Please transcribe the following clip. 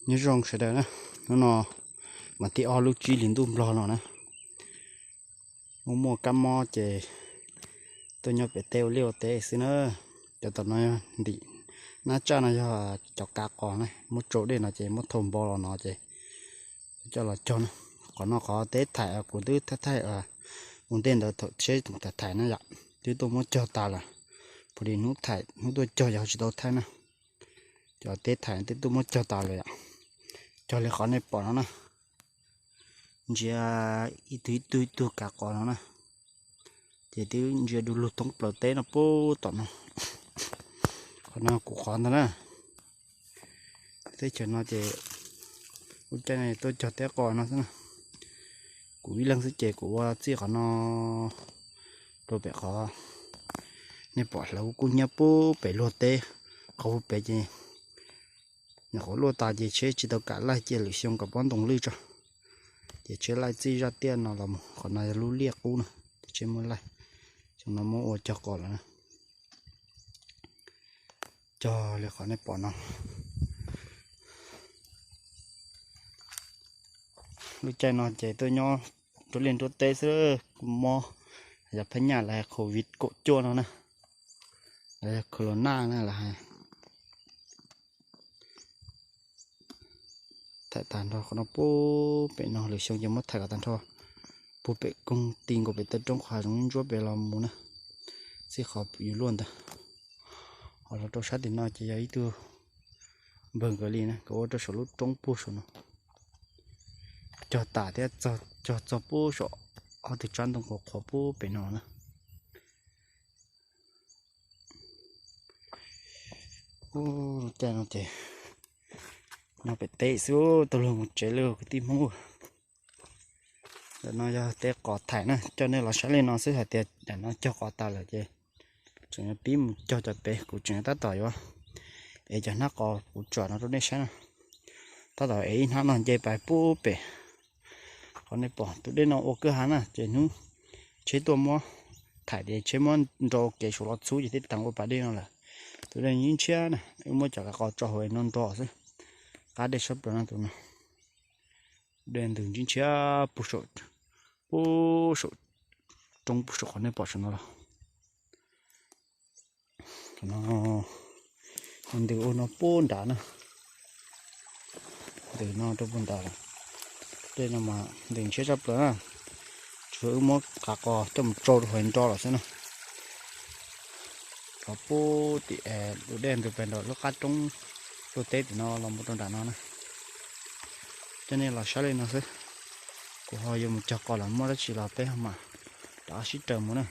Nyob zoo sawv daws na, hnub no mas thib ob lub tsib hlis ntuj nplog no na, muaj muaj kab mob ces tuaj nyob pem teb ua liaj ua teb xwb na. Cov tom no yog ntim nab tsaj no yog cov kav qos na, muab tsau dej no ces muab thau npo los no ces coj los cog na. Qhov no qhov teb thaim kuv twb thaij thaij ua ntej ntawd thaum tsheb thaum thaim thaim na yom, twb tuaj muab cog tas lawm. Pus li hnub thaim hnub tuaj cog yog tsis tau thaij na. Cov teb thaim twb tuaj muab cog tas lawm yom. Cog li qhov nej pom no na, ntsia ib tug ib tug ib tug kav qos no na, ces twb ntsia du lug thoob plaws teb no puag tom no. Qhov no kuv qhov ntag na. Teb chaws no ces ua caij no tuaj cog teb qos no xwb na. Kuv ib leeg xwb ces kuv ua txij qhov no rau pem qhov nej pom hlawv kub hnyiab puag pem luag teb, qhov puag pem ces nyuam qhuav luaj tas ces tsheb tsis tau kam laij cia lwm xyoo kom pob ntoo lwj tso. Ces tsheb laij txij zaj tiaj no los mus, qhov no yog lub liaj qub na, ces tsheb muab laij, xyoo no muab ua cog qos lawm na. Cog li qhov nej pom no. Lub caij no ces tuaj nyob nruab liaj nruab teb xwb, mob yog phab nyaj lawv hais covid kaum cuaj no na, lawv yog corona na lawv hais. Thaim tag nrho qhov no puag pem no, lwm xyoo ces muab thaim kom tag nrho puag pem koog ti nkaus pem taw roob qhov zoov ntsuab pem los mus na, txij qhov yus luaj ntawd. Ho los rau sab tim no ces yog ib tug npawg nkawd li na, nkawd ua rau saum lub roob puag saum no. Cog tas thiab cog txog puag saum ob tug tsab ntoo qhuav qhuav puag pem no na. Ub, lub caij no ces nyob pem teb xwb, tau luag mus tsev lawm kwv tij Hmoob. Ntawm no yog tej qos thaim na, coj nej los saib li no xwb hais tias daim no cog qos tas lawm ces tseem pib mus cog cov pem, kuv tseem tab tom yuav ev cov hnab qos kuv tsom no rau nej saib na. Tab tom ev ib hnab no nce pais puag pem. Qhov nej pom tus dej no ua kwj ha na, ces hnub tsheb tuaj muab thaim ces tsheb muab nro ua kev suav los txhub ces thiaj tag ua pas dej no lawm. Tus dej ntshiab na, wb muab cov kav qos tso hauv no nro xwb. Qab dej sab plaws no tus no. Dej ntws ntshiab ntshiab puag saum, puag saum roob puag saum qhov nej pom saum no los. Tus no ntws ua no puag nrad na. Ntws no rau puag nrad lawm. Dej no mas ntws ntshiab tshaj plaws na. Tsuas wb muab kav qos coj mus tsau rau hauv nro lawm xwb na. Los puag tim tus dej ntws pem nram lub qab roob luaj teb tim no los mus rau nram no na. Coj nej los saib li no xwb. Kuv ho yuav mus cog qos los muaj dab tsi los peb ho mam rov sib raws mus na.